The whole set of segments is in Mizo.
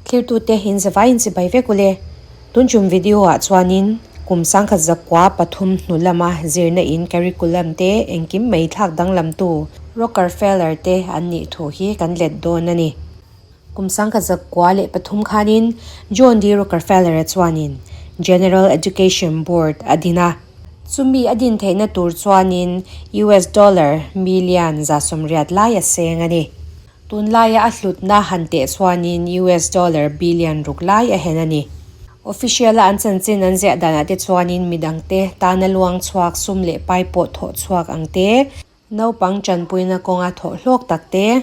Thirtute in zavai in chibai vek ule. Tun tum video ah chuanin kum sangkhat zakua pathum hnu lama zirna in curriculum te engkim mai thlak danglamtu Rockerfeller te an nih thu hi kan let dawn a ni. Kum 1903 khanin John D. Rockefeller-a chuanin General Education Board a din a. Chumi a din theihna tur chuanin US dollar million 180 lai a seng a ni. Tunlaia a hlutna han teh chuanin US dollar billion ruk lai a hen a ni. Official-a an chanchin an ziah danah te chuanin midangte tana luang chhuak sum leh pai pawh thawh chhuak ang te, Naupang tanpuina kawnga thawh hlawk tak te,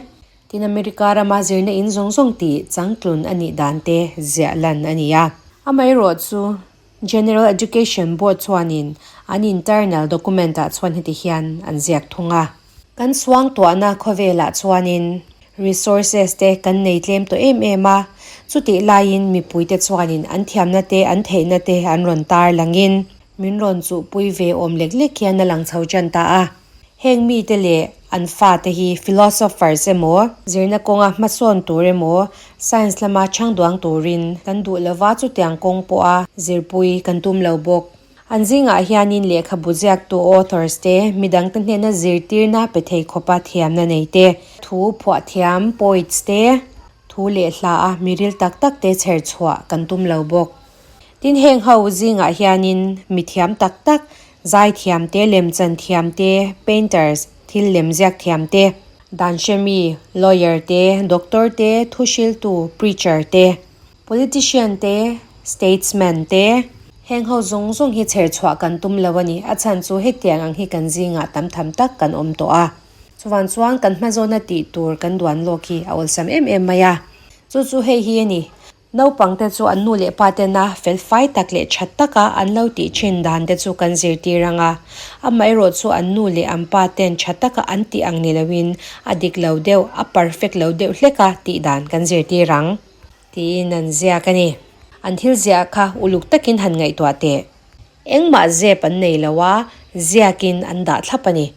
tin America rama zirna in zawng zawng tih changtlun a nih dan te ziah lan a ni a. Amaherawh chu General Education Board chuanin an internal document ah chuan heti hian an ziak thung a. Kan suangtuahna khawvelah chuanin resources te kan nei tlem tawh em em a, chutih laiin mipuite chuanin an thiamna te an theihna te an rawn tar langin, Min rawn chuhpui ve awm lek lek hian a lang chho tan ta a. Heng mite leh an fate hi philosophers emaw, zirna kawnga hmasawn tur emaw, science lama chhang duang turin kan duh lova chutiang kawng pawha zirpui kan tum lo bawk. An zingah hianin lehkhabu ziaktu authors te, midangte hnena zirtirna pe thei khawpa thiamna nei te, thu phuah thiam poets te, thu leh hla a miril tak tak te chher chhuah kan tum lo bawk. Tin heng ho zingah hianin mi thiam tak tak, zai thiam te, lemchan thiam te, painters, thil lem ziak thiam te, dan hremi, lawyer te, doctor te, thuhriltu, preacher te, politician te, statesman te, heng ho zawng zawng hi chher chhuah kan tum lo a ni. A chhan chu hetiang ang hi kan zingah tam tham tak kan awm tawh a. Chuvan chuan kan hmazawna tih tur kan duan lawk hi a awlsam em em mai a. Chu chu hei hi a ni. Naupangte chu an nu leh pa tena felfai tak leh tha taka an lo tih thin dan te chu kan zirtir ang a, amaherawh chu an nu leh an pa ten tha taka an tih ang ni loin a dik lo deuh, a perfect lo deuh hleka tih dan kan zirtir ang tiin an ziak a ni. An thil ziah kha uluk takin han ngaihtuah teh. Engmah zep an nei lo a, ziakin an dah thlap a ni.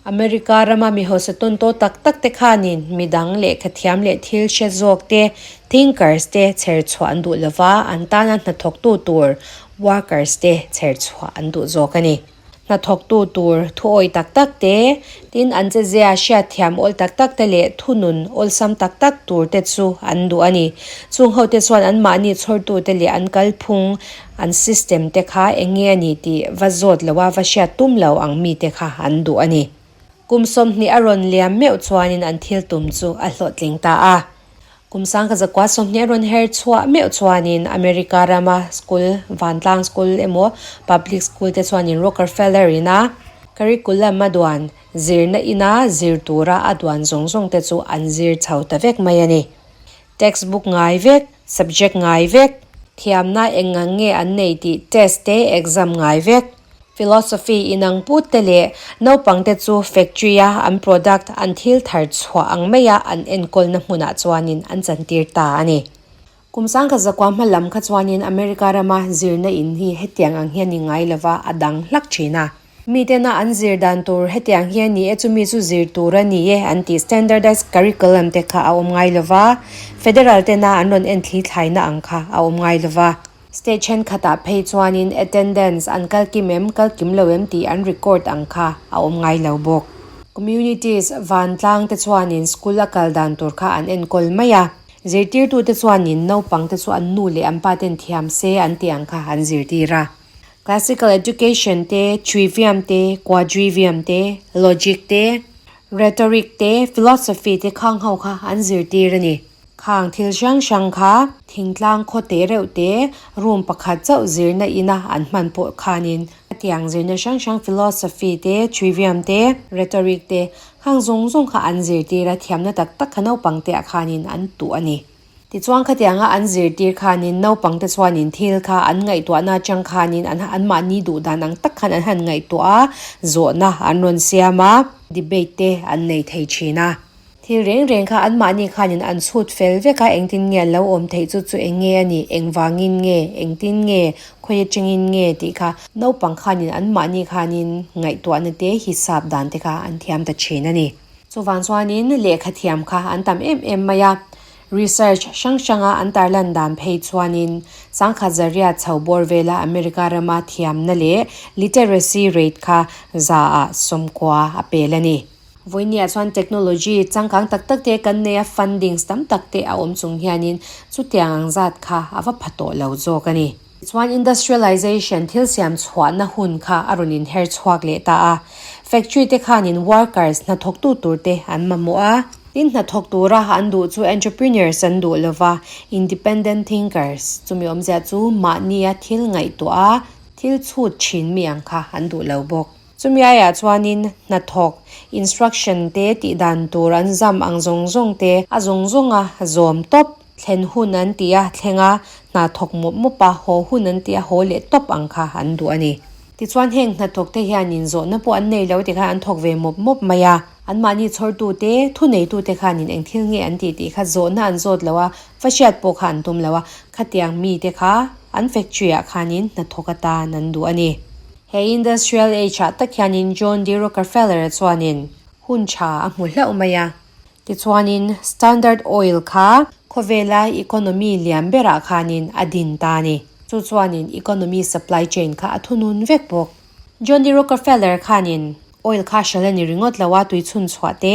America rama mi hausa tawn tawh tak tak te khanin midang lehkha thiam leh thil hre zawk te, thinkers te chher chhuah an duh lova, an tana hnathawktu tur, workers te chher chhuah an duh zawk a ni. Hnathawktu tur thuawi tak tak te, tin an chezia hriat thiam awl tak tak te leh thunun awlsam tak tak tur te chu an duh a ni. Chung hote chuan anmahni chhawrtute leh an kalphung An system te kha eng nge a ni tih va zawt lo a, va hriat tum lo ang mi te kha an duh a ni. Kum 20 a rawn liam meuh chuanin an thil tum chu a hlawhtling ta a. Kum 1920 a rawn her chhuah meuh chuanin America rama school, vantlang school emaw public school te chuanin Rockerfeller ina curriculum a duan zirna ina zir tura a duan zawng zawng te chu an zir chho ta vek mai a ni. Textbook ngai vek, subject ngai vek, thiamna eng ang nge an nei tih test te exam ngai vek. Philosophy inang put te leh naupang te chu factory a an product an thil thar chhuah ang maia an enkawlna hmunah chuanin an chantir ta a ni. Kum 1900 hma lam kha chuanin America rama zirna in hi hetiang ang hian ni ngai lova a dang hlak thin a. Mitena an zir dan tur hetiang hi a ni e, chumi chu zir tur a ni e an tih standardized curriculum te kha a awm ngai lo va, federal tena an rawn en thli thlaina ang kha a awm ngai lo va. State thenkhatah phei chuanin attendance an kal kim em, kal kim lo em tih an record ang kha a awm ngai lo bawk. Communities vantlang te chuanin school a kal dan tur kha an enkawl mai a, zirtirtute chuanin naupang te chu an nu leh an pa ten thiam se an tih ang kha an zirtir a. Classical education te, trivium te, quadrivium te, logic te, rhetoric te, philosophy te khang ho kha an zirtir a ni. Khang thil hrang hrang kha thingtlang khaw te reuh te, room pakhat chauh zirna ina an hman pawh khanin hetiang zirna hrang hrang philosophy te, trivium te, rhetoric te khang zawng zawng kha an zirtir a, thiamna tak tak kha naupang te ah khanin an tuh a ni. Tichuan khatianga an zirtir khanin naupangte chuanin thil kha an ngaihtuahna atang khanin an anmahni duh dan ang tak khan an han ngaihtuah a, zawhna an rawn siam a, debate te an nei thei thin a. Thil reng reng kha anmahni khanin an chhut fel vek a, engtin nge an lo awm theih chu chu eng nge a nih, engvangin nge, engtin nge, khawi atangin nge tih kha naupang khanin anmahni khanin ngaihtuahna te hisap dan te kha an thiam ta thin a ni. Chuvang chuanin lehkha thiam kha an tam em em mai a. Research hrang hranga an tarlan dan phei chuanin sangkhat zariat chho bawr vela America rama thiamna leh literacy rate kha zaah sawmkua a pel a ni. Vawinia chuan technology changkang tak tak te kan nei a, fundings tam tak te a awm chung hianin chutiang ang zat kha a va pha tawh lo zawk a ni. Chuan industrialization thil siam chhuahna hun kha a rawn inher chhuak leh ta a, factory te khanin workers hnathawktu tur te an mamawh a, tin hnathawk tura an duh chu entrepreneurs an duh lova, independent thinkers chumi awmzia chu mahnia thil ngaihtuah a, thil chhut thin mi ang kha an duh lo bawk. Chumi aiah chuanin hnathawk, instruction te tih dan tur an zam ang zawng zawng te a zawng zawnga zawm tawp, thlen hun an tih a thleng a, hna thawk mawp mawp a, haw hun an tih a haw leh tawp ang kha an duh a ni. Tichuan heng hnathawk te hianin zawhna pawh an nei lo tikhan an thawk ve mawp mawp mai a, anmahni chhawrtute, thuneitute khanin eng thil nge an tih tih kha zawhna an zawt lo a, va hriat pawh kha an tum lo a, khatiang mite kha an factory ah khanin hnathawk atan an duh a ni. He Industrial Age ah tak hianin John D. Rockefeller-a chuanin hun tha a hmu hlauh mai a. Tichuanin Standard Oil kha khawvela economy lian berah khanin a din ta a ni. Chu chuanin economy supply chain kha a thunun vek bawk. John D. Rockefeller khanin oil kha hralh a ni ringawt lo a, tui chhun chhuah te,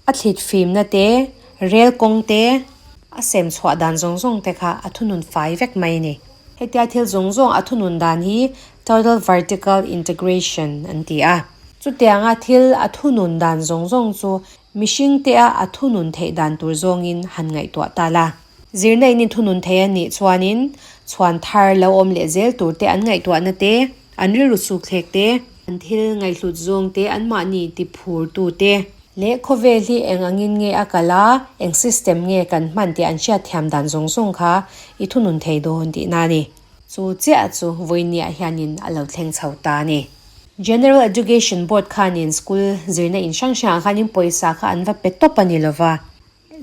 a thlit fimna te, rel kawng te, a sem chhuah dan zawng zawng te kha a thunun fai vek mai a ni. Hetia thil zawng zawng a thunun dan hi Total Vertical Integration an ti a. Chutianga thil a thunun dan zawng zawng chu mihring te a a thunun theih dan tur zawngin han ngaihtuah ta la. Zirna in inthunun thei a nih chuanin chhuan thar lo awm leh zel tur te an ngaihtuahna te, an rilru suk thlek te, an thil ngaihhlut zawng te, anmahni tiphurtu te, leh khawvel hi eng angin nge a kal a, eng system nge kan hman tih an hriatthiam dan zawng zawng kha i thunun thei dawn tihna a ni. Chu chiah chu vawinia hianin a lo thleng chho ta a ni. General Education Board khanin school zirna in hrang hrangah khanin pawisa kha an va pe tawp a ni lova.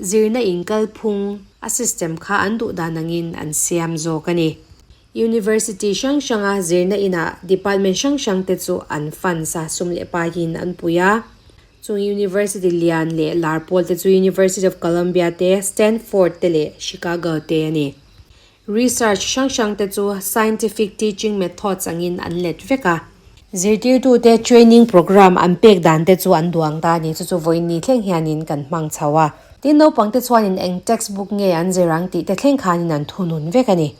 Zirna in kalphung a system kha an duh dan angin an siam zawk a ni. University hrang hranga zirna inah department hrang hrang te chu an funds a, sum leh paiin an pui a. Chung university lian leh lar pawl te chu University of Columbia te, Stanford te leh Chicago te a ni. Research hrang hrang te chu scientific teaching methods angin an let vek a. Zirtirtute training programme an pek dan te chu an duang ta a ni. Chu chu vawiin thleng hianin kan hmang chho a. Tin, naupang te chuanin eng textbook nge an zir ang tih te thleng khanin an thunun vek a ni.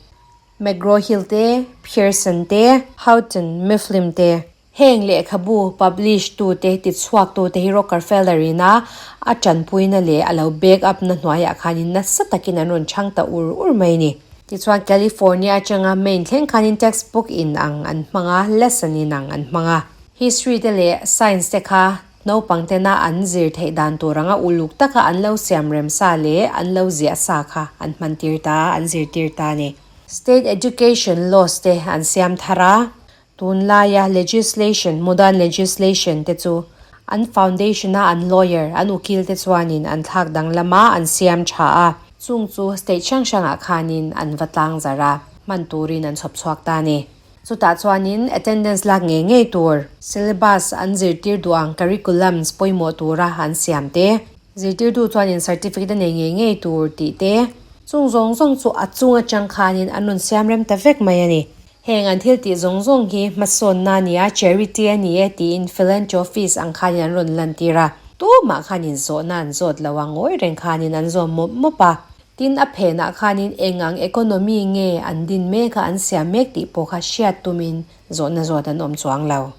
McGraw-Hill te, Pearson te, Houghton Mifflin te, Heng lehkhabu publish tute tichhuak tute hi Rockerfeller in a a tanpuina leh a lo back up na hnuaiah khanin nasa takin an rawn chhang ta ur ur mai a ni. Tichuan California atanga Maine thleng khanin textbook in ang an hmang a, lesson in ang an hmang a. History te leh science te kha naupang tena an zir theih dan tur anga uluk taka an lo siam rem sa leh an lo ziah sa kha an hman tir ta, an zirtir ta a ni. State education laws te an siam thar a, Tunlaia legislation, modern legislation, te chu an foundation-a an lawyer, an ukil te chuanin an thlak danglam a, an siam tha a. Chung chu state hrang hrangah khanin an va tlang zarh a, hman turin an chhawp chhuak ta a ni. Chutah chuanin attendance lak ngei ngei tur, syllabus an zirtir duh ang curriculums pawimawh tura an siam te, zirtirtu chuanin certificate a nei ngei ngei tur tih te, chung zawng zawng chu a chung atang khanin an rawn siam rem ta vek mai a ni. Heng an thil tih zawng zawng hi hmasawnna a ni a, charity a ni e tiin philanthropist ang khanin an rawn lantir a. Tumah khanin zawhna an zawt lo a, ngawi reng khanin an zawm mawp mawp a. Tin, a phenah khanin eng ang economy nge an din mek a, an siam mek tih pawh kha hriat tumin zawhna zawt an awm chuang lo.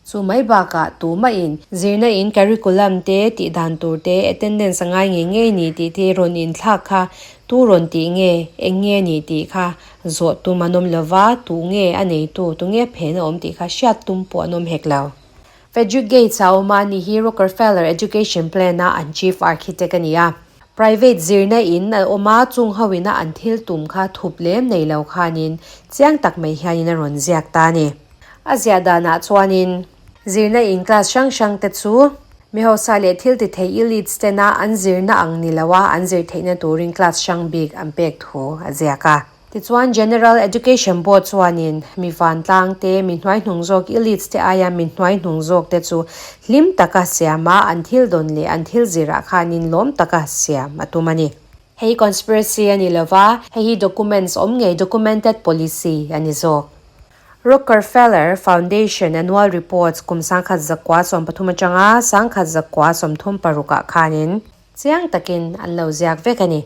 Chu mai bakah tumahin zirna in curriculum te tih dan tur te attendance a ngai ngei ngei ni tih te rawn inthlak kha tu rawn tih nge eng nge ni tih kha zawh tum an awm lova tu nge a neitu tu nge phen a awm tih kha hriat tum pawh an awm hek lo. Frederick Gates a awm a ni hi Rockerfeller Education Plan a an chief architect a ni a. Private zirna in a awm a chung ho ina an thil tum kha thup lem nei lo khanin chiang tak mai hianin a rawn ziak ta a ni. A ziah danah chuanin zirna in class hrang hrang te chu mi hausa leh thil ti thei elites tena an zirna ang ni loa an zir theihna turin class hrang bik an pek thu a ziak a. Tichuan General Education Board chuanin mi vantlang te, mi hnuaihnung zawk elites te aia mi hnuaihnung zawk te chu hlim taka siam a, an thil dawn leh an thil zirah khanin lawm taka siam a tum a ni. Hei conspiracy a ni lova, hei hi documents awm ngei documented policy a ni zawk. Rockerfeller Foundation Annual Reports kum 1913 atanga 1936 ah khanin chiang takin an lo ziak vek a ni.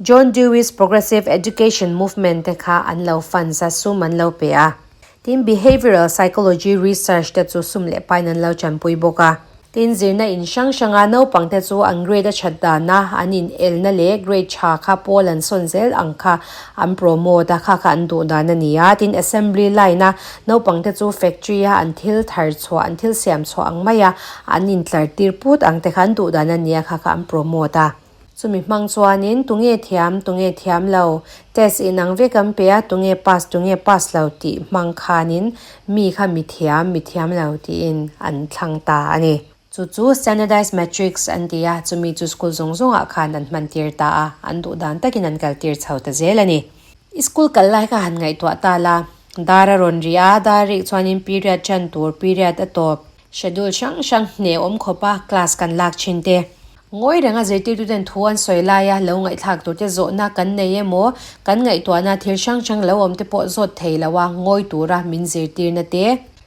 John Dewey's Progressive Education Movement te kha an lo funds a, sum an lo pe a. Tin, Behavioral Psychology Research te chu sum leh pain an lo chanpui bawk a. Tin, zirna in hrang hranga naupang te chu an grade a that dana an in elna leh grade tha kha pawl an sawn zel ang kha an promote a, kha kha an duh dan a ni a. Tin, assembly line a naupang te chu factory a an thil thar chhuah, an thil siam chhuah ang maia an intlar tir put ang te kha an duh dan a ni a, kha kha an promote a. Chumi hmang chuanin tunge thiam, tunge thiam lo, test inang vek an pe a, tunge pass, tunge pass lo tih hmang khanin mi kha mi thiam, mi thiam lo tiin an thlang ta a ni. Chu chu standardized matrix an ti a, chumi chu school zawng zawngah khan an hman tir ta a, an duh dan takin an kal tir chho ta zel a ni. I school kal lai kha han ngaihtuah ta la, dar a rawn ri a, dar rik chuanin period ṭan tur, period a tawp, Schedule hrang hrang hneh awm khawpa class kan lak thin te. Ngawi renga zirtirtuten thu an sawi laia lo ngaihthlak turte zawhna kan nei emaw, kan ngaihtuahna thil hrang hrang lo awm te pawh zawt thei loa ngawi tura min zirtirna te,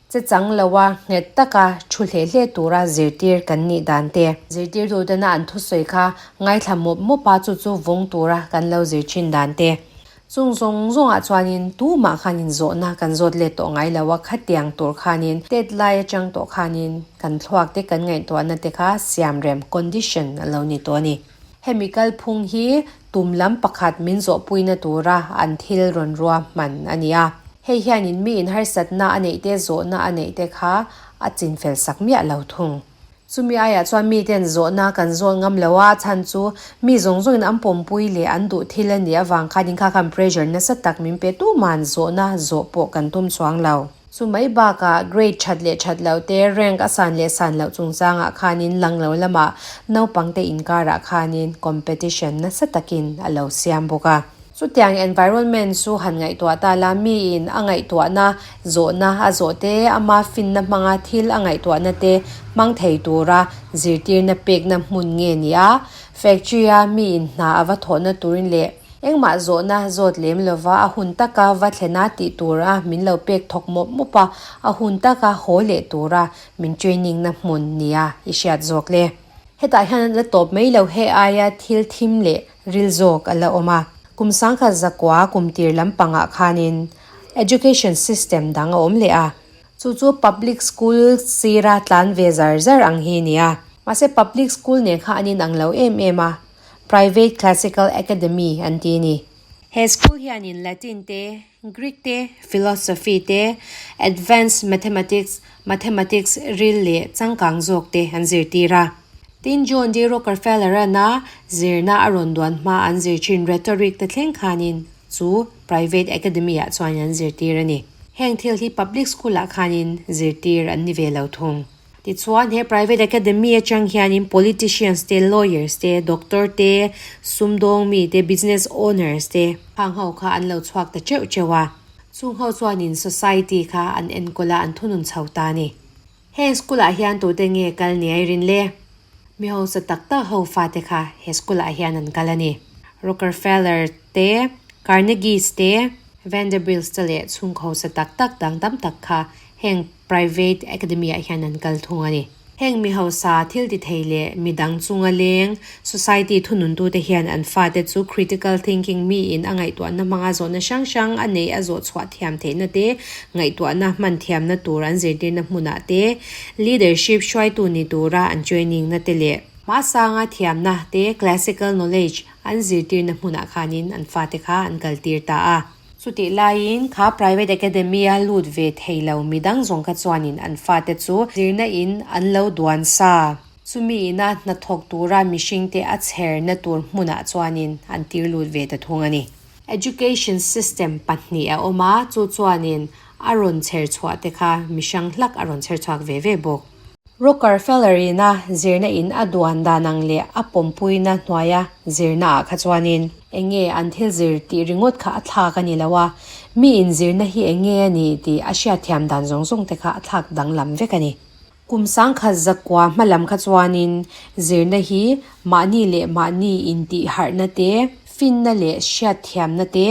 che chang loa nghet taka thu hle hle tura zirtir kan nih dan te. Zirtirtutena an thusawi kha ngaithla mawp mawpa chu chu vawng tura kan lo zir thin dan te. Chung zawng zawngah chuanin tumah khanin zawhna kan zawt let tawh ngai lo a, khatiang tur khanin tet lai atang tawh khanin kan thluak te kan ngaihtuahna te kha siamrem, condition, a lo ni tawh a ni. Hemi kalphung hi tum lam pakhat min zawhpuina tura an thil rawn rua hman a ni a. Hei hianin mi inharsatna a neih te zawhna a neih te kha a chinfel sak miah lo thung. Chumi aiah chuan miten zawhna kan zawt ngam lo a, a chhan chu mi zawng zawngin an pawmpui leh an duh thil a nih avang khan inkha khan pressure nasa tak min pe tuman zawhna zawh pawh kan tum chuang lo. Chu mai bakah grade that leh that loh te, rank a san leh san loh chungchangah khanin lang lo lamah naupangte inkarah khanin competition nasa takin a lo siam bawk a. Chutiang environment chu han ngaihtuah ta la, miin a ngaihtuahna zawhna a zawh te, ama finna hmanga thil a ngaihtuahna te hmang thei tura zirtirna pekna hmun nge ni a, factory-a miin hna a va thawhna turin leh engmah zawhna zawt lem lova a hun taka va thlena tih tura min lo pek thawk mawp mawp a, a hun taka haw leh tura min training-na hmun nia i hriat zawk le. Hetah hian a la tawp mai lo, hei aia thil thim leh ril zawk a la awm a. Kum 1900 kum tir lampangah khanin education system dang a awm leh a. Chu chu public school sira tlan ve zar zar ang hi a ni a. Mahse public school nen kha an inang lo em em a, private classical academy an ti a ni. He school hianin Latin te, Greek te, philosophy te, advanced mathematics, mathematics ril leh changkang zawk te an zirtir a. Tin, John D. Rockefeller-ana zirna a rawn duan hma an zir thin rhetoric te thleng khanin chu private academy-ah chuan an zirtir a ni. Heng thil hi public school-ah khanin zirtir an ni ve lo thung. Tichuan, he private academy atang hianin politicians te, lawyers te, doctor te, sumdawng mi te, business owners te khang ho kha an lo chhuak ta teuh teuh a. Chung ho chuanin society kha an enkawl a, an thunun chho ta a ni. Heng school ah hian tute nge kal ni a i rin le? Mi hausa tak tak ho fate kha he school ah hian an kal a ni. Rockerfeller te, Carnegies te, Vanderbilts te leh chhungkaw hausa tak tak dang tam tak kha heng private academy ah hian an kal thung a ni. Heng mi hausa thil ti thei leh mi dang chunga leng society thununtute hian an fate chu critical thinking miin a ngaihtuahna hmanga zawhna hrang hrang a neih a zawh chhuah thiam theihna te, ngaihtuahna hman thiamna tur an zirtirna hmunah te, leadership hruaitu ni tura an training na te leh hmasanga thiamna te, classical knowledge, an zirtirna hmunah khanin an fate kha an kaltir ta a. Chutih laiin kha private academy a lut ve thei lo midang zawng kha chuanin an fate chu zirna in an lo duan sa. Chumi ina hnathawk tura mihringte a chherna tur hmunah chuanin an tir lut ve ta thung a ni. Education system pahnih a awm a, chu chuanin a rawn chher chhuah te kha mihrang hlak a rawn chher chhuak ve ve bawk. Rockerfeller in a zirna in a duan dan ang leh a pawmpuina hnuaia zirna ah kha chuanin eng nge an thil zir tih ringawt kha a thlak a ni lo a, mi in zirna hi eng nge a ni tih a hriatthiam dan zawng zawng te kha a thlak danglam vek a ni. Kum sangkhat zakua hma lam kha chuanin zirna hi mahni leh mahni intih harhna te, finna leh hriatthiamna te,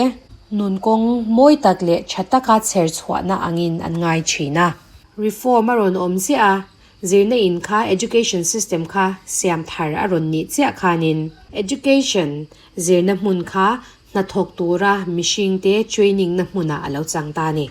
nunkawng mawi tak leh tha taka chher chhuahna angin an ngai thin a. Reform a rawn awm chiah a, zirna in kha education system kha siam thar a rawn nih chiah khanin education zirna hmun kha hnathawk tura mihringte training na hmunah a lo chang ta a ni.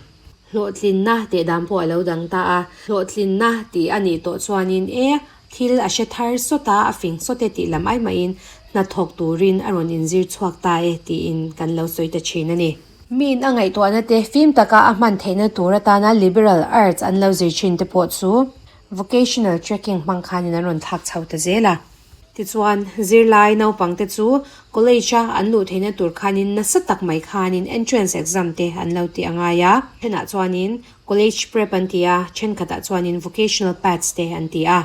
Hlawhtlinna teh dan pawh a lo dang ta a, hlawhtlinna tih a nih tawh chuanin e thil a hre thar sawt a, a fing sawt e tih lam ai mahin hnathawk turin a rawn inzir chhuak ta e tiin kan lo sawi ta thin a ni. Miin a ngaihtuahna te fim taka a hman theihna tur atana liberal arts an lo zir thin te pawh chu vocational tracking hmang khanin an rawn thlak chho ta zel a. Tichuan, zirlai naupang te chu college a an luh theihna tur khanin nasa tak mai khanin entrance exam te an lo tih a ngai a. Thenah chuanin college prep an ti a, thenkhatah chuanin vocational paths te an ti a.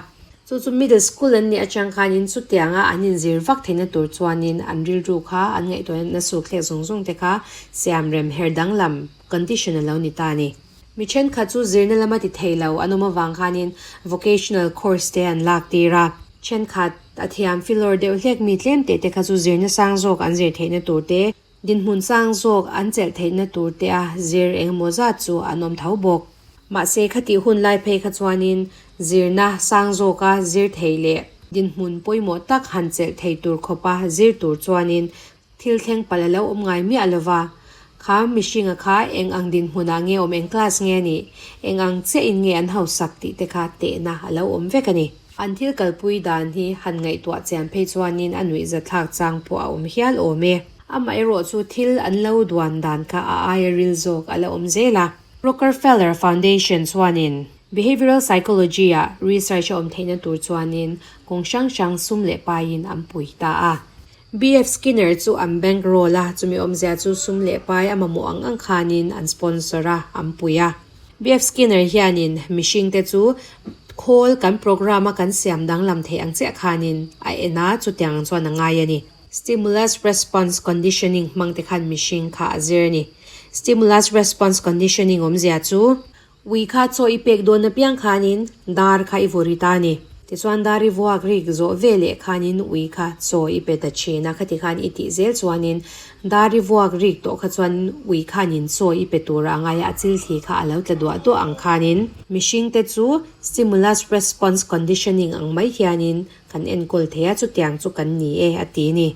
Chu chu middle school an nih atang khanin chutianga an inzir vak theihna tur chuanin an rilru kha an ngaihtuahna sukthlek zawng zawng te kha siam rem her danglam condition a lo ni ta a ni. Mi thenkhat chu zirna lama ti thei lo an awm avang khanin vocational course te an lak tir a. Thenkhat a thiam filawr deuh hlek mi tlem teh te kha chu zirna sang zawk an zir theihna tur te, Dinhmun sang zawk an chelh theihna tur te a zir engemaw zat chu an awm tho bawk. Mahse khatih hun lai phei kha chuanin zirna sang zawka zir thei leh dinhmun pawimawh tak han chelh thei tur khawpa zir tur chuanin thil thleng palh a lo awm ngai miah lova. Kha mihringa kha eng ang dinhmunah nge awm eng class nge a nih, eng ang chiahin nge an hausak tih te kha tehna a lo awm vek a ni. An thil kalpui dan hi han ngaihtuah chian phei chuanin a nuihzathlak chang pawh a awm hial awm e. Amaherawh chu thil an lo duan dan kha a aia ril zawk a la awm zel a. Rockerfeller Foundation chuanin Behavioral Psychology-ah research a awm theihna tur chuanin kawng hrang hrang sum leh paiin an pui ta a. BF Skinner chu an bank roll a, chumi awmzia chu sum leh pai a mamawh ang ang khanin an sponsor a, an pui a. BF Skinner hianin mihringte chu khawl kan program a kan siam danglam theih ang chiah khanin a en a, chutiang ang chuan a ngai a ni. Stimulus response conditioning hmang te khan mihring kha a zir a ni. Stimulus response conditioning awmzia chu Ui kha chaw i pek dawn apiang khanin dar kha i vaw ri ta a ni. Tichuan dar i vuak rik zawh ve leh khanin ui kha chaw i pe ta thin a, khati khan i tih zel chuanin dar i vuak rik tawh kha chuan ui khanin chaw i pe tura a ngai a, a chil thli kha a lo tla duah duah ang khanin mihringte chu stimulus response conditioning ang mai hianin kan enkawl thei a, chutiang chu kan ni e a ti a ni.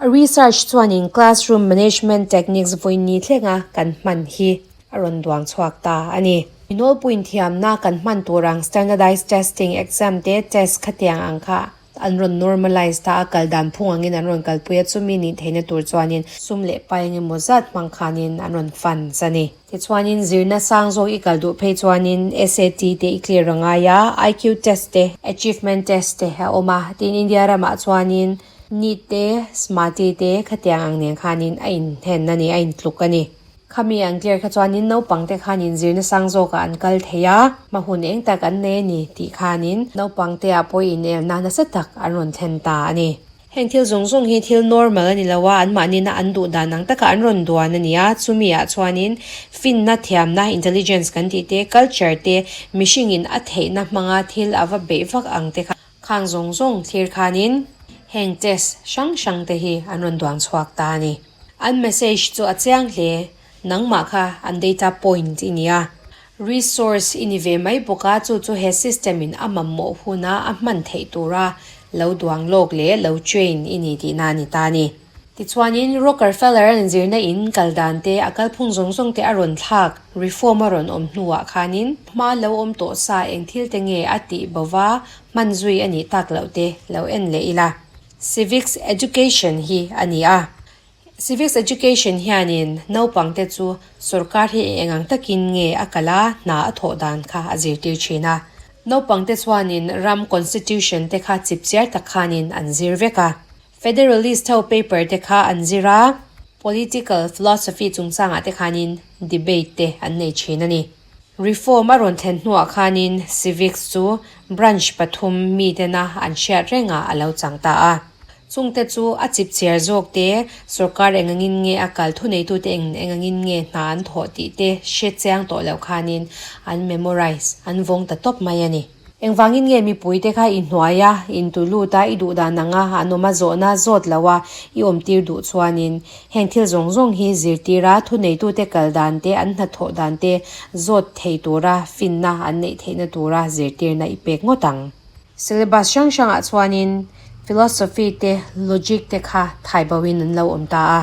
A research chuanin classroom management techniques vawiin thlenga kan hman hi a rawn duang chhuak ta a ni. Inawlpuiin thiamna kan hman tur ang standardized testing exam te test khatiang ang kha an rawn normalize ta a, kal dan phung angin an rawn kalpui a, chumi nih theihna tur chuanin sum leh pai engemaw zat hmang khanin an rawn funds a ni. Tichuanin zirna sang zawk i kal duh phei chuanin SAT te i clear a ngai a, IQ test te, achievement test te a awm a, tin India ramah chuanin Nit te, Smati te khatiang ang nen khanin a inhen a ni, a intluk a ni. Khami an clear kha chuanin naupang te khanin zirna sang zawkah an kal thei a, hma hun eng tak an nei a ni tih khanin naupang te ah pawh inelna nasa tak an rawn thlen ta a ni. Heng thil zawng zawng hi thil normal a ni lo a, anmahni-na an duh dan ang taka an rawn duan a ni a, chumi ah chuanin finna, thiamna, intelligence kan tih te, culture te, mihringin a theihna hmanga thil a va beih vak ang te kha, Khang zawng zawng thlir khanin heng test hrang hrang te hi an rawn duang chhuak ta a ni. An message chu a chiang hle, nangmah kha an data point i ni a, resource i ni ve mai bawk a, chu chu he system in a mamawh huna a hman theih tura lo duang lawk leh lo train i ni tihna a ni ta a ni. Tichuanin Rockerfeller an zirna in kal dan te, a kalphung zawng zawng te a rawn thlak, reform a rawn awm hnuah khanin hma lo awm tawh sa eng thil te nge a tih bova hman zui a nih tak loh te lo en leh ila. Civics Education hi a ni a. Civics Education hianin naupang te chu sorkar hi eng ang takin nge a kal a, hna a thawh dan kha a zirtir thin a. Naupang te chuanin ram constitution te kha chipchiar tak khanin an zir vek a. Federalist ho paper te kha an zir a, political philosophy chungchangah te khanin debate te an nei thin a ni. Reform a rawn thlen hnuah khanin civics chu Branch pathum mitena an hriat rengah a lo chang ta a. Chungte chu a chip chiar zawk te, sorkar engangin nge a kal thuneitute eng engangin nge hna an thawh tih te hre chiang tawh loh khanin an memorize, an vawng ta tawp mai a ni. Engvangin nge mipuite kha i hnuai a, intu lut a, i duh dan anga an awm a zawhna zawt lo a i awmtir duh chuanin heng thil zawng zawng hi zirtir a, thuneitute kal dan te, an hnathawh dan te zawt thei tura finna an neih theihna tura zirtirna i pek ngawt ang. Syllabus hrang hrangah chuanin philosophy te, logic te kha thaiboin an lo awm ta a.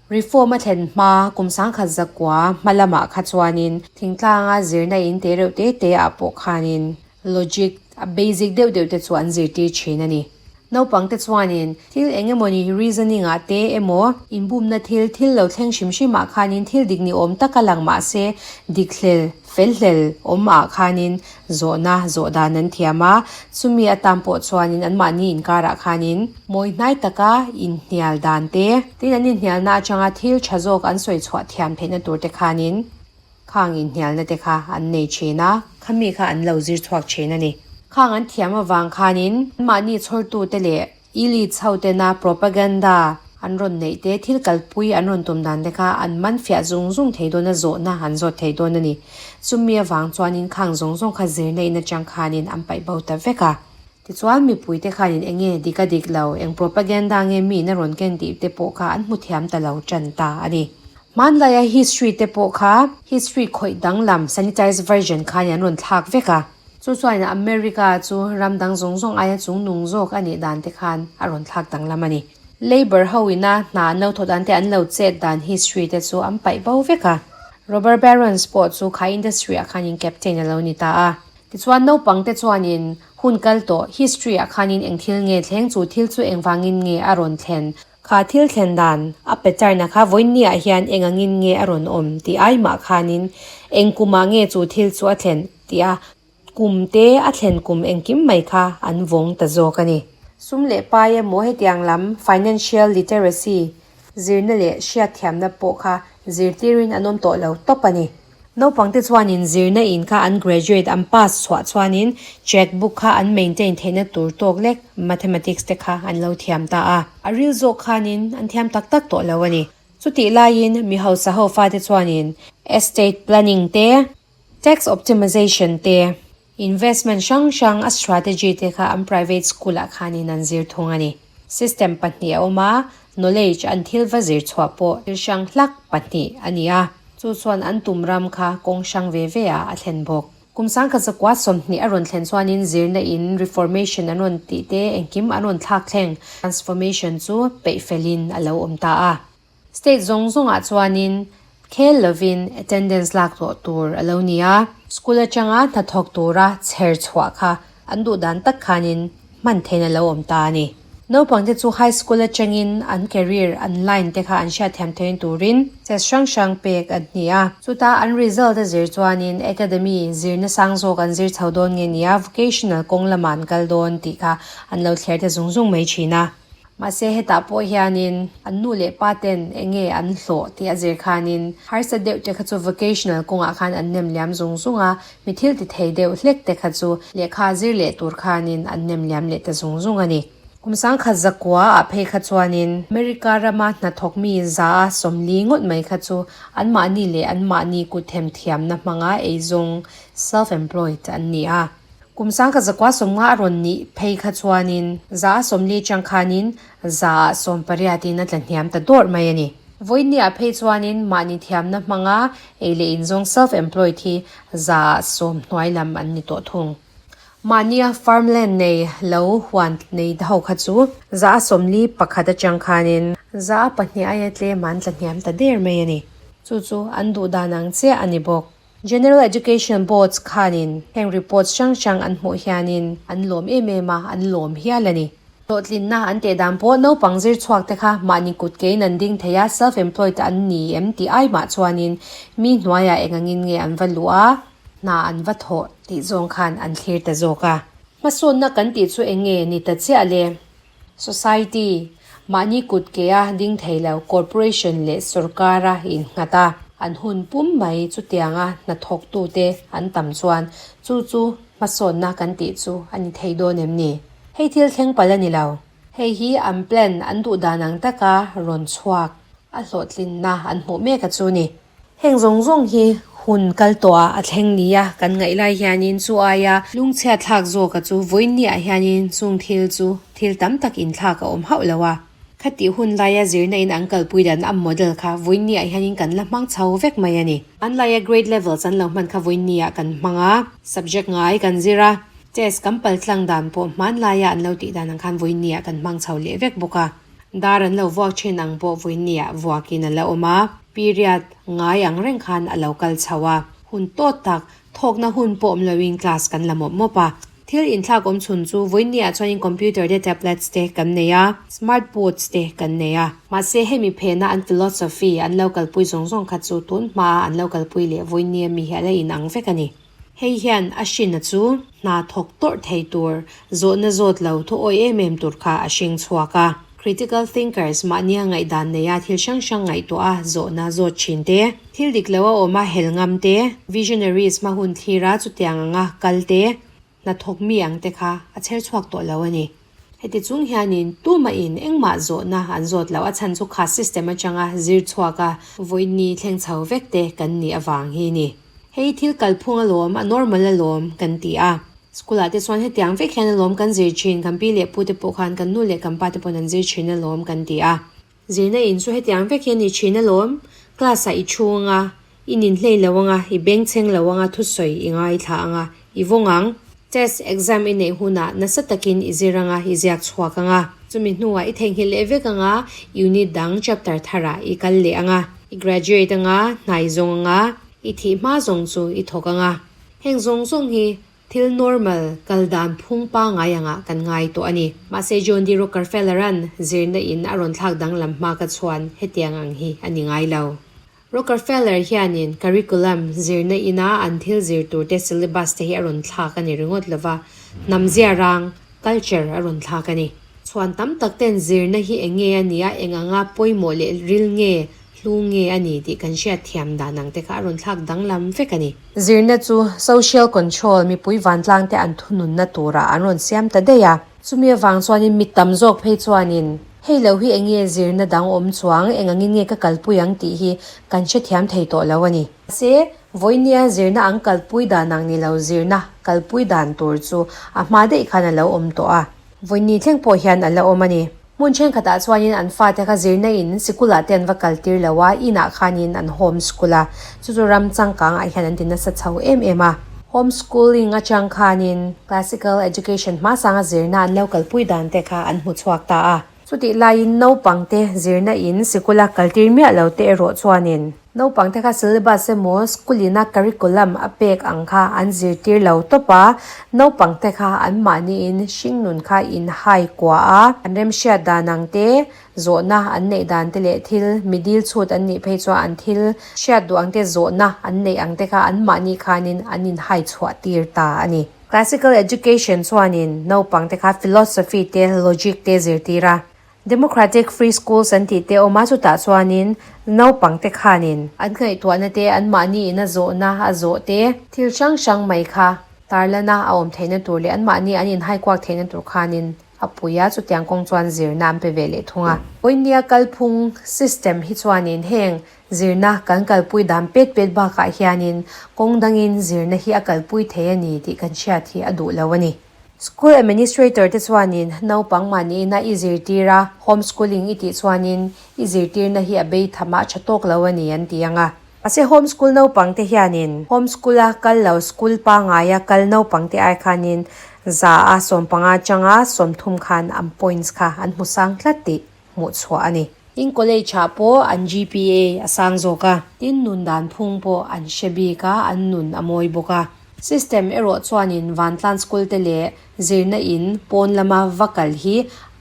Reform a thlen hma kum sangkhat zakua hma lamah kha chuanin thingtlanga zirna in te reuh te te ah pawh khanin logic a basic deuh deuh te chu an zirtir thin a ni. Naupang te chuanin thil eng emawni reasoning ah te emaw inbumna thil thil lo thleng hrim hrim ah khanin thil dik ni awm taka lang mahse dik hlel fel hlel awm ah khanin Zawhna zawh dan an thiam a, chumi atan pawh chuanin anmahni inkarah khanin mawi hnai taka inhnial dan te, tin an inhnialna atanga thil tha zawk an sawi chhuah thiam theihna tur te khanin khang inhnialna te kha an nei thin a, khami kha an lo zir chhuak thin a ni. Khang an thiam avang khanin anmahni chhawrtute leh Elite ho tena propaganda an rawn neih te, thil kalpui an rawn tum dan te kha an man fiah zung zung thei dawn a, zawhna an zawt thei dawn a ni. Chumi avang chuanin khang zawng zawng kha zirna in atang khanin an paih bo ta vek a. Tichuan mipuite khanin eng nge dik a dik lo, eng propaganda nge miin a rawn ken tih te pawh kha an hmu thiam ta lo tan ta a ni. Hmanlaia history te pawh kha history khawih danglam, sanitized version, khanin an rawn thlak vek a. Chu chuan America chu ram dang zawng zawng aia chungnung zawk a nih dan te khan a rawn thlak danglam a ni. Labour ho ina hna an lo thawh dan te an lo chet dan history te chu an paih bo vek a. Robber Barons pawh chu kha industry ah khanin captain a lo ni ta a. Tichuan naupang te chuanin hun kal tawh history ah khanin eng thil nge thleng chu thil chu engvangin nge a rawn thlen Kha thil thlen dan a pattern-a kha vawiinni ah hian eng angin nge a rawn awm tih ai mah khanin eng kumah nge chu thil chu a thlen tih a kum te a thlen kum engkim mai kha an vawng ta zawk a ni. Sum leh pai emaw hetiang lam financial literacy zirna leh hriatthiamna pawh kha zirtirin an awm tawh lo tawp a ni. Naupangte chuanin zirna in kha an graduate an pass chhuah chuanin check book kha an maintain theihna tur tawk lek mathematics te kha an lo thiam ta a. A ril zawk khanin an thiam tak tak tawh lo a ni. Chutih laiin mi hausa ho fate chuanin estate planning te, tax optimization te, Investment hrang hrang a strategy te kha an private school ah khanin an zir thung a ni. System pahnih a awm a, knowledge an thil va zir chhuah pawh thil hrang hlak pahnih a ni a, chu chuan an tum ram kha kawng hrang ve ve ah a thlen bawk. Kum sangkhat zakua 20 a rawn thlen chuanin zirna in reformation an rawn tih te engkim an rawn thlak thleng transformation chu peih felin a lo awm ta a. State zawng zawngah chuanin khel lovin attendance lak tawh tur a lo ni a, school atanga hnathawk tura chher chhuah kha an duh dan tak khanin hman theihna lo awm ta a ni. Naupangte chu high school atangin an career, an line te kha an hriatthiam theih turin test hrang hrang pek an ni a. Chuta an result a zir chuanin academy zirna sang zawk an zir chho dawn nge nia vocational kawng lamah an kal dawn tih kha an lo thler ta zung zung mai thin a. Mahse hetah pawh hianin an nu leh pa ten eng nge an hlawh tih a zir khanin harsa deuh te kha chu vocational kawngah khan an nem liam zung zung a, mi thil ti thei deuh hlek te kha chu lehkha zir leh tur khanin an nem liam leh ta zung zung a ni. Kum sangkhat zakua ah phei kha chuanin America rama hnathawk mi za a 40 ngawt mai kha chu anmahni leh anmahni kut themthiamna hmanga eizawng, self-employed, an ni a. Kum sangkhat zakua 50 a rawn nih phei kha chuanin 140 chang khanin 180 in a tla hniam ta dawrh mai a ni. Vawinia phei chuanin mahni thiamna hmanga ei leh inzawng self-employed hi 10% hnuai lam an ni tawh thung. Mahnia farmland nei lo huan nei ho kha chu 41% atang khanin 2% aia tlem an tla hniam ta der mai a ni. Chu chu an duh dan ang chiah a ni bawk. General Education Boards khanin heng reports hrang hrang an hmuh hianin an lawm em em a, an lawm hial a ni. Hlawhtlinna an teh dan pawh naupang zir chhuak te kha mahni kut kein an ding thei a, self-employed an ni em tih ai mah chuanin mi hnuaiah eng angin nge an va luh a, hna an va thawh tih zawng khan an thlir ta zawk a. Hmasawnna kan tih chu eng nge ni ta chiah le? Society, mahni kut ke a ding thei lo corporation leh sorkara innghat a, an hun pum mai chutianga hnathawktute an tam chuan chu chu. Hmasawnna kan tih chu a ni thei dawn em ni? Hei thil thleng palh a ni lo. Hei hi an plan an duh dan ang taka rawn chhuak a hlawhtlinna an hmuh mek a chu ni. Heng zawng zawng hi hun kal tawhah a thleng nia kan ngaih lai hianin chu aia lungchhiat thlak zawka chu vawiinniah hianin chung thil chu thil tam tak inthlak a awm hauh lo a. Khatih hun laia zirna in an kalpui dan a model kha vawiinniah hianin kan la hmang chho vek mai a ni. An laia grade levels an lo hman kha vawiinniah kan hmang a, subject ngai kan zir a, test kan pal tlang dan pawh hmanlaia an lo tih dan ang khan vawiinniah kan hmang chho leh vek bawk a. Dar an lo vuak thin ang pawh vawiinniah vuakin a la awm a, period ngai ang reng khan a lo kal chho a. Hun tawt tak, thawkna hun pawh awm loin class kan la mawp mawp a. Thil inthlak awm chhun chu vawiinniah chuanin computer te tablets te kan nei a, smart boards te kan nei a. Mahse hemi phena an philosophy an lo kalpui zawng zawng kha chu tun hmaa an lo kalpui leh vawiinnia mi hi a la inang vek a ni. Hei hian a hrinna chu hna thawk tawrh thei tur, zawhna zawt lo thu awi em em tur kha a hring chhuak a. Critical thinkers mahnia ngaihdan neia thil hrang hrang ngaihtuah a zawhna zawt thin te, thil dik lo a awm a hel ngam te, visionaries hma hun thlir a chutiang anga kal te, hnathawk mi ang te kha a chher chhuak tawh lo a ni. Heti chung hianin tumahin engmah zawhna an zawt lo a chhan chu kha system atanga zir chhuak a vawiin thleng chho vek te kan nih avang hi ni. Hei thil kalphung alawm, a normal alawm kan ti a. School ah te chuan hetiang vek hian alawm kan zir thin, kan pi leh pu te pawh khan kan nu leh kan pa te pawhin an zir thin alawm kan ti a. Zirna in chu hetiang vek hian i thin alawm, class ah i thu anga, i nin hlei lo anga, i bengchheng lo anga thusawi i ngaithla anga, i vawng ang. Test exam i neih hunah nasa takin i zir anga, i ziak chhuak anga. Chumi hnuah i theihnghilh leh vek anga, unit dang chapter tharah i kal leh anga, i graduate anga, hna i zawng anga, i thih hma zawng chu i thawk anga. Heng zawng zawng hi thil normal kal dan phung pangai angah kan ngai tawh a ni. Mahse John D. Rockerfeller-a'n zirna in a rawn thlak danglam hma ka chuan hetiang ang hi a ni ngai lo. Rockerfeller hianin curriculum zirna ina an thil zir turte syllabus te hi a rawn thlak a ni ringawt lova, hnam zia rang, culture, a rawn thlak a ni. Chhuan tam tak ten zirna hi eng nge a nia, eng anga pawimawh leh ril nge Hlu nge a ni tih kan hriat thiam dan ang te kha a rawn thlak danglam vek a ni. Zirna chu social control, mipui vantlang te an thununna turah an rawn siam ta daih a. Chumi avang chuanin mi tam zawk phei chuanin hei lo hi eng nge zirna dang awm chuang, eng angin nge ka kalpui ang tih hi kan hrethiam thei tawh lo a ni. Mahse, vawinia zirna an kalpui dan ang ni lo zirna kalpui dan tur chu a hma daih khan a lo awm tawh a. Vawiini thleng pawh hian a la awm a ni. Hmun thenkhatah chuanin an fate kha zirna in sikulah te an va kal tir lo a, inah khanin an home school a, chu chu ram changkangah hian an ti nasa chho em em a. Home schooling atang khanin classical education hmasanga zirna an lo kalpui dan te kha an hmu chhuak ta a. Chutih laiin naupangte zirna in sikula kal tir miah lo te erawh chuanin Naupangte kha syllabus emaw school ina curriculum a pek ang kha an zirtir lo tawp a, naupangte kha anmahniin hringnun kha in hai kua a, an remhriat dan ang te, zawhna an neih dan te leh thil mi dil chhut an nih phei chuan an thil hriat duh ang te zawhna an neih ang te kha anmahni khanin an in hai chhuah tir ta a ni. Classical education chuanin naupangte kha philosophy te logic te zirtir a, Democratic Free Schools an tih te awm a, chutah chuanin naupangte khanin an ngaihtuahna te, anmahni in a zawhna a zawh te, thil hrang hrang mai kha tarlana a awm theihna tur leh anmahni an inhaikuak theihna tur khanin a pui a, chutiang kawng chuan zirna an pe ve leh thung a. Vawinia kalphung system hi chuanin heng zirna kan kalpui dan pet pet bakah hianin kawng dangin zirna hi a kalpui thei a ni tih kan hriat hi a duh lo a ni. School administrator te chuanin naupang mahniina i zirtir a, home schooling i tih chuanin i zirtirna hi a bei tham a, a tha tawk lo a ni an ti ang a. Mahse home school naupang te hianin home school a kal lo school pangaia kal naupang te ai khanin za a 15 atanga 30 khan an points kha an hmu sang tlat tih hmuh chhuah a ni. Tin college ah pawh an GPA a sang zawk a. Tin nun dan phung pawh an hre bik a, an nun a mawi bawk a. System erawh chuanin Vantlan School te leh zirna in pawn lama va kal hi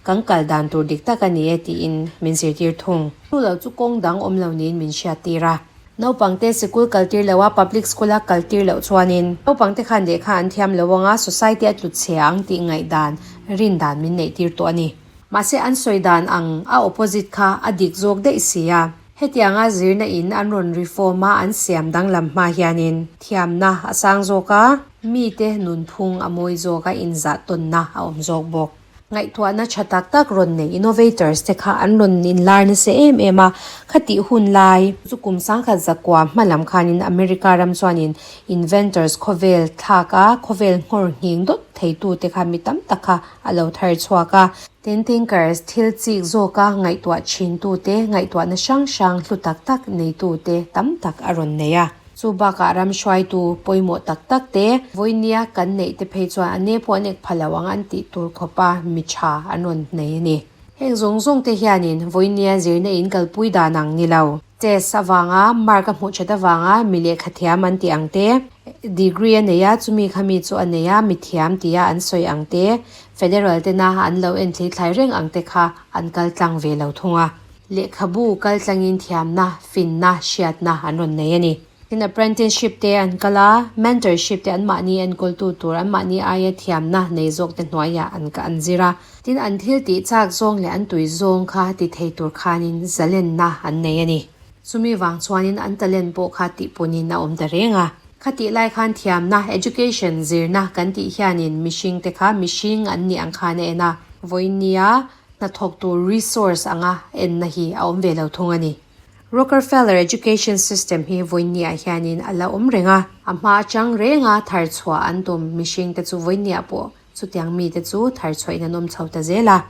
kan kal dan tur dik tak a ni e tiin min zirtir thung. Chu lo chu kawng dang awm lo niin min hriattir a. Naupangte sikul kaltir loha public school a kaltir loh chuanin naupangte khan lehkha an thiam lo anga society a tlut chhe ang tih ngaihdan rin dan min neihtir tawh a ni. Mahse an sawi dan ang a opposite kha a dik zawk daih si a. Hetianga zirna in an rawn reform a an siam danglam hma hianin thiamna a sang zawk a. Mite nunphung a mawi zawk a, inzah tawnna a awm zawk bawk. Ngaihtuahna tha tak tak rawn nei innovators te kha an rawn inlar nasa em em a, khatih hun lai chu kum sangkhat zakua hma lam khanin America ram chuanin inventors khawvel thlak a, khawvel nghawr nghing dawt theitu te kha mi tam tak kha a lo thar chhuak a. Tin thinkers thil chik zawka ngaihtuah thintu te, ngaihtuahna hrang hrang hlu tak tak neitu te tam tak a rawn nei a. Chu bakah ram hruaitu pawimawh tak tak te vawinia kan neih te phei chuan a ne pawh an ek pha lo ang an tih tur khawpa mi tha an rawn nei a ni. Heng zawng zawng te hianin vawinia zirna in kalpui dan ang ni lo. Test avanga mark a hmuh that avanga mi lehkha thiam an tih ang te, degree a nei a chumi kha mi chu a nei a mi thiam tia an sawi ang te, federal tena an lo en thlithlai reng ang te kha an kal tlang ve lo thung a. Lehkhabu kal tlangin thiamna, finna, hriatna an rawn nei a ni. Tin, apprenticeship te an kal a, mentorship te anmahni enkawltu tur, anmahni aia thiamna nei zawk te hnuaiah an an zir a. Tin, an thil tih chak zawng leh an tui zawng kha ti thei tur khanin zalenna an nei a ni. Chumi vang chuanin an talent pawh kha tihpunin a awm ta reng a. Khatih lai khan thiamna, education, zirna kan tih hianin mihringte kha mihring an nih ang khan a en a. Vawinia Hnathawk tur resource anga enna hi a awm ve lo thung a ni. Rockerfeller Education System hi vawinia hianin a la awm reng a. A hma atang renga thar chhuah an tum mihring te chu vawinia pawh chutiang mite chu thar chhuahin an awm chho ta zel a.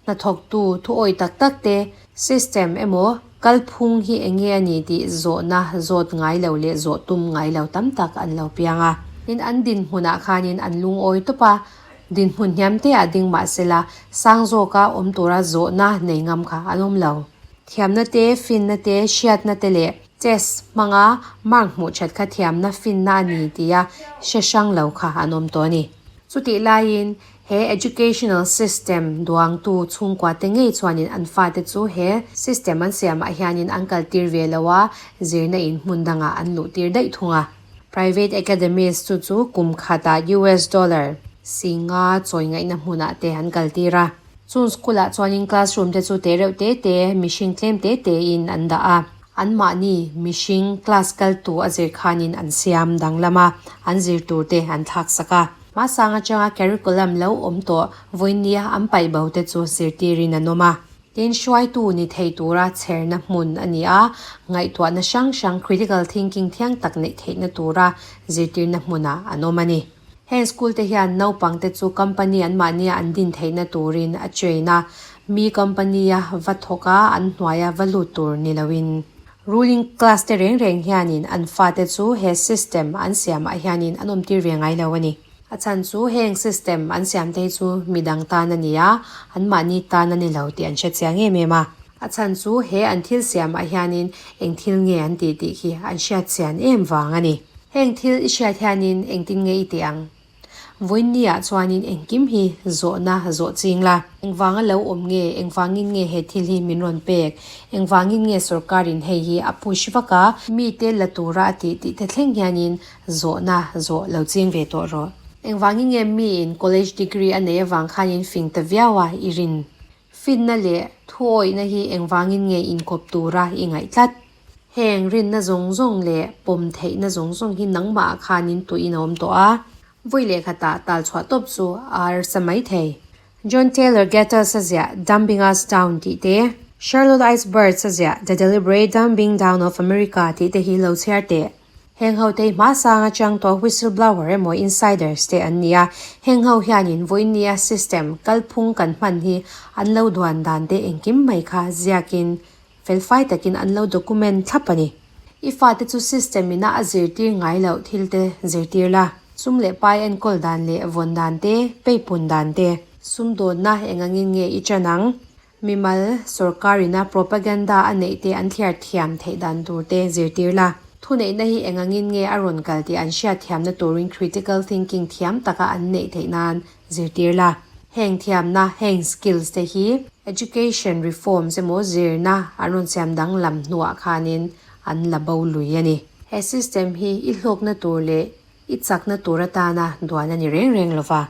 Hnathawktu thuawi tak tak te system emaw kalphung hi enge a ni tih zawhna zawt ngai lo leh zawh tum ngai lo tam tak an lo piang a. Tin, an dinhmunah khanin an lungawi tawp a. Dinhmun hniam te ah ding mah sela, sang zawka awm tura zawhna nei ngam kha an awm lo. Thiamna te, finna te, hriatna te leh test hmanga mark hmuh that kha thiamna finna a ni tia hre hrang lo kha an awm tawh a ni. Chutih laiin he educational system duangtu chhungkua te ngei chuanin an fate chu he system an siamah hianin an kaltir ve lo a, zirna in hmun dangah an luhtir daih thung a. Private academies chu chu kum khatah US dollar singa chawi ngaihna hmunah te an kaltir a. Chung school ah chuanin classroom te chu te reuh te te, mihring tlem te te in an dah a. Anmahni mihring class kaltu a zir khanin an siam danglam a, an zir tur te an thlak sak a. Hmasang atanga curriculum lo awm tawh vawinia an paih bo te chu zirtirin an awm a. Tin, hruaitu ni thei tura chherna hmun a ni a, ngaihtuahna hrang hrang critical thinking thiang tak neih theihna tura zirtirna hmunah an awm a ni. Heng school te hian naupangte chu company anmahnia an din theihna turin a train a, mi company-a va thawk a, an hnuaia va lut tur ni loin. Ruling class te reng reng hianin an fate chu he system an siamah hianin an awmtir ve ngai lo a ni. A chhan chu heng system an siam te hi chu midang tan a ni a, anmahni tan a ni lo tih an hre chiang em em a. A chhan chu he an thil siamah hianin eng thil nge an tih tih khi an hriat chian em vang a ni. Heng thil i hriat hianin engtin nge i tih ang? Vawiinniah chuanin engkim hi zawhna zawh ching la. Engvanga lo awm nge? Engvangin nge he thil hi min rawn pek? Engvangin nge sorkarin hei hi a push vak a? Mite la tura a tih tih te thleng hianin Zawhna zawh lo ching ve tawh rawh. Engvangin nge miin college degree a neih avang khanin fing ta viau a i rin? Finna leh thuawihna hi engvangin nge inkawp tura i ngaih tlat? Heng rinna zawng zawng leh pawm theihna zawng zawng hi nangmah khanin tuihin a awm tawh a, vawi leh khatah tal chhuah tawp chu a arsa mai thei. John Taylor Gattas a ziah Dumbing Us Down tih te, Charlotte Ice Birds a ziah The Deliberate Dumbing Down of America tih te hi lo chhiar teh. Heng ho te hi hmasang atang tawh whistleblower emaw insiders te an ni a, heng ho hianin vawinia system kalphung kan hman hi an lo duan dan te engkim mai kha ziakin felfai takin an lo document thlap a ni. I fate chu system ina a zirtir ngai loh thil te zirtir la, sum leh pai enkawl dan leh vawn dan te, peipun dan te, sumdawnna eng angin nge i chan ang? Mimal sorkarina propaganda a neih te an thliar thiam theih dan tur te zirtir la. Thuneihna hi eng angin nge a rawn kal tih an hriat thiamna turin critical thinking thiam taka an neih theih nan zirtir la. Heng thiamna, heng skills te hi education reforms emaw zirna an rawn siam danglam hnuah khanin an la bo lui a ni. He system hi i hlawkna tur leh i chakna tur atana duan a ni reng reng lova.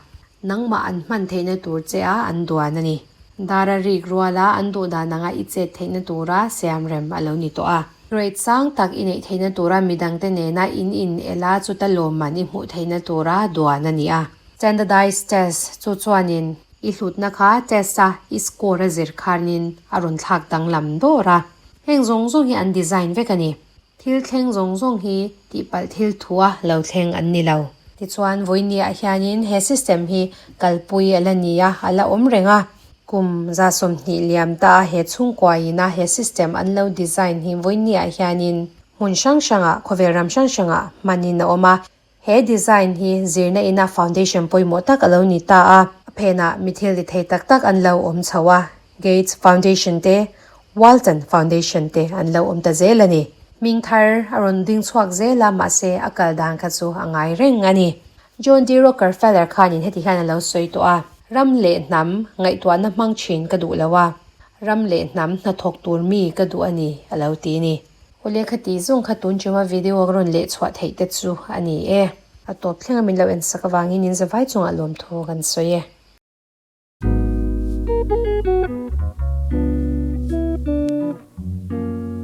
Nangmah an hman theihna tur che a an duan a ni. Dara rik ruala an duh dan anga i chet theihna tura siam rem a lo ni tawh a. Grade sang tak i neih theihna tura midangte nena in in el a, chuta lawmman i hmuh theihna tura duan a ni a. Standardized test chu chuanin i hlutna kha test a i score a zir khanin a rawn thlak danglam dawr a. Heng zawng zawng hi an design vek a ni. Thil thleng zawng zawng hi tihpalh thil thua lo thleng an ni lo. Tichuan, vawinia hianin he system hi kalpui a la ni a, a la awm reng a. Kum 20 liam ta a he chhungkuain a he system an lo design hi vawinia hianin hmun hrang hrangah, khawvel ram hrang hrangah hmanin a awm a. He design hi zirna ina foundation pawimawh tak a lo ni ta a. A phenah mi thil ti thei tak tak an lo awm chho a, Gates Foundation te, Walton Foundation te an lo awm ta zel a ni. Hming thar a rawn ding chhuak zel a, mahse a kal dan kha chu a ngai reng a ni. John D. Rockerfeller khanin heti hian a lo sawi tawh a, Ram leh hnam ngaihtuahna hmang thin ka duh lo a, ram leh hnam hnathawk tur mi ka duh a ni, a lo ti ni. Aw lehkha tih zawng kha tun chunga video ka rawn leh chhuah theih te chu a ni e. A tawp thlenga min lo en sak avangin in zavai chungah lawmthu kan sawi e.